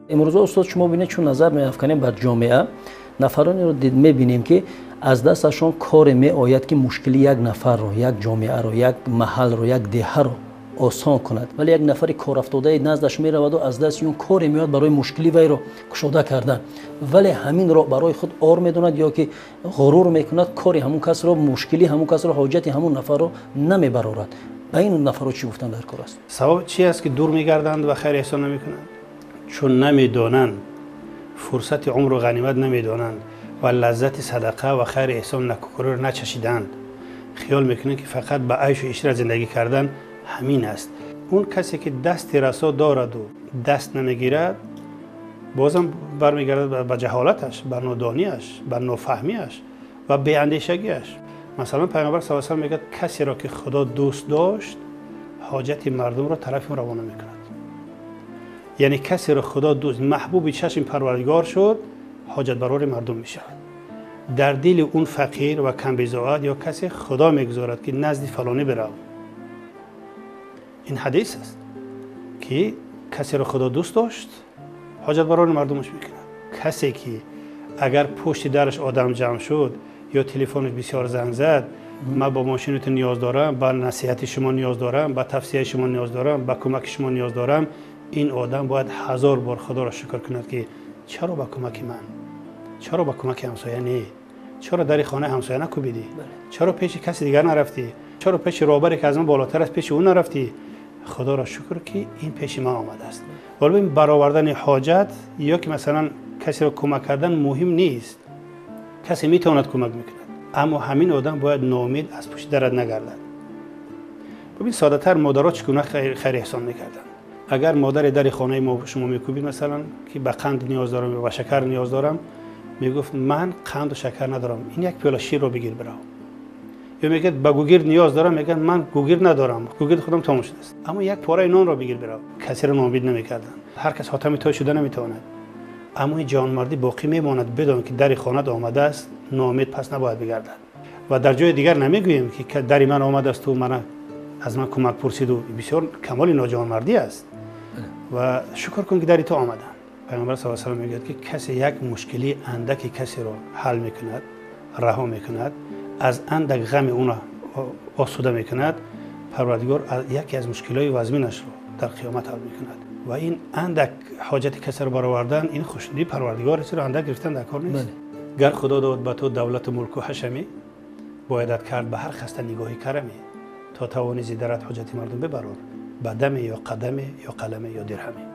Имрӯза, устод, шумо бинед, чун назар меафканем бар ҷомеа, нафаронеро мебинем, ки аз дасташон коре меояд, ки мушкили як нафарро, як ҷомеаро, як маҳалро, як деҳаро осон кунад, вале як нафари корафтодаи наздаш мераваду аз дасти он коре меояд барои мушкили вайро кушода кардан, вале ҳаминро барои худ ор медонад ё ки ғурур мекунад, кори ҳамун касро, мушкили ҳамун касро, ҳоҷати ҳамун нафарро намебарорад. Ба ин нафарро чӣ гуфтан дар кор аст? Сабаб чи аст, ки дур мегарданд ва хайр эҳсон намекунанд? Чун намедонанд, фурсати умру ғанимат намедонанд ва лаззати садақа ва хайри эҳсон накӯкориро начашиданд. Хиёл мекунанд, ки фақат ба айшу ишрат зиндагӣ кардан ҳамин аст. Он касе ки дасти расо дораду даст намегирад, бозам бармегардад ба ҷаҳолаташ, ба нодониаш, ба нофаҳмиаш ва беандешагиаш. Масалан, Пайғамбар саллаллоҳу алайҳи васаллам мегӯяд: касеро ки Худо дӯст дошт, ҳоҷати мардумро тарафи ӯ равона мекунад. Яъне касеро Худо дӯст, маҳбуби чашми Парвардигор шуд, ҳоҷатбарори мардум мешавад. Дар дили он фақир ва камбизоат ё касе Худо мегузорад, ки назди фалонӣ бирав. Ин ҳадис аст, ки касеро Худо дӯст дошт, ҳоҷатбарори мардумаш мекунад. Касе ки агар пушти дараш одам ҷамъ шуд ё телефонаш бисёр занг зад, ман ба мошини ту ниёз дорам, ба насиҳати шумо ниёз дорам, ба тавсияи шумо ниёз дорам, ба кӯмаки шумо ниёз дорам, ин одам бояд ҳазор бор Худоро шукр кунад, ки чаро ба кӯмаки ман, чаро ба кӯмаки ҳамсоя не, чаро дари хонаи ҳамсоя накӯбидӣ, чаро пеши каси дигар нарафтӣ, чаро пеши роҳбаре ки аз ман болотар аст, пеши ӯ нарафтӣ. Худоро шукр, ки ин пеши ман омадааст. Вале бибин, баровардани ҳоҷат ё ки масалан касеро кӯмак кардан муҳим нест. Касе метавонад кӯмак мекунад, аммо ҳамин одам бояд ноумед аз пушти дарат нагардад. Бибин, соддатар, модаро чӣ гуна хайр эҳсон мекарданд? Агар модаре дари хонаи мо шумо мекӯбид, масалан, ки ба қанд ниёз дорам ё ба шакар ниёз дорам, мегуфт: ман қанду шакар надорам, ин як пиёла ширро бигир, бирав. Ё мегӯяд: ба гугирд ниёз дорам, мегӯяд: ман гугирд надорам, гугирд худам тамом шудааст, аммо як пораи нонро бигир, бирав. Касеро ноумед намекарданд. Ҳар кас ҳотами той шуда наметавонад, аммо ин ҷавонмардӣ боқӣ мемонад. Бидон, ки дари хонат омадааст, ноумед пас набояд бигардад. Ва дар ҷои дигар намегӯем, ки дари ман омадасту мана аз ман кӯмак пурсиду, бисёр камоли ноҷавонмардӣ аст. Ва шукр кун, ки дари ту омаданд. Пайғамбар саллаллоҳу алайҳи васаллам мегӯяд, ки касе як мушкилии андаки касеро ҳал мекунад, раҳо мекунад, аз андак ғами ӯро осуда мекунад, Парвардигор яке аз мушкилиҳои вазминашро дар қиёмат ҳал мекунад. Ва ин андак ҳоҷати касеро баровардан, ин хушнудии Парвардигор аст, андак гирифтан дар кор нест. Гар Худо дод ба ту давлату мулку ҳашамӣ, боядат кард ба ҳар хаста нигоҳи карамӣ. То тавонӣ, зи дарат ҳоҷати мардум бибарор, ба даме ё қадаме ё қаламе ё дирҳаме.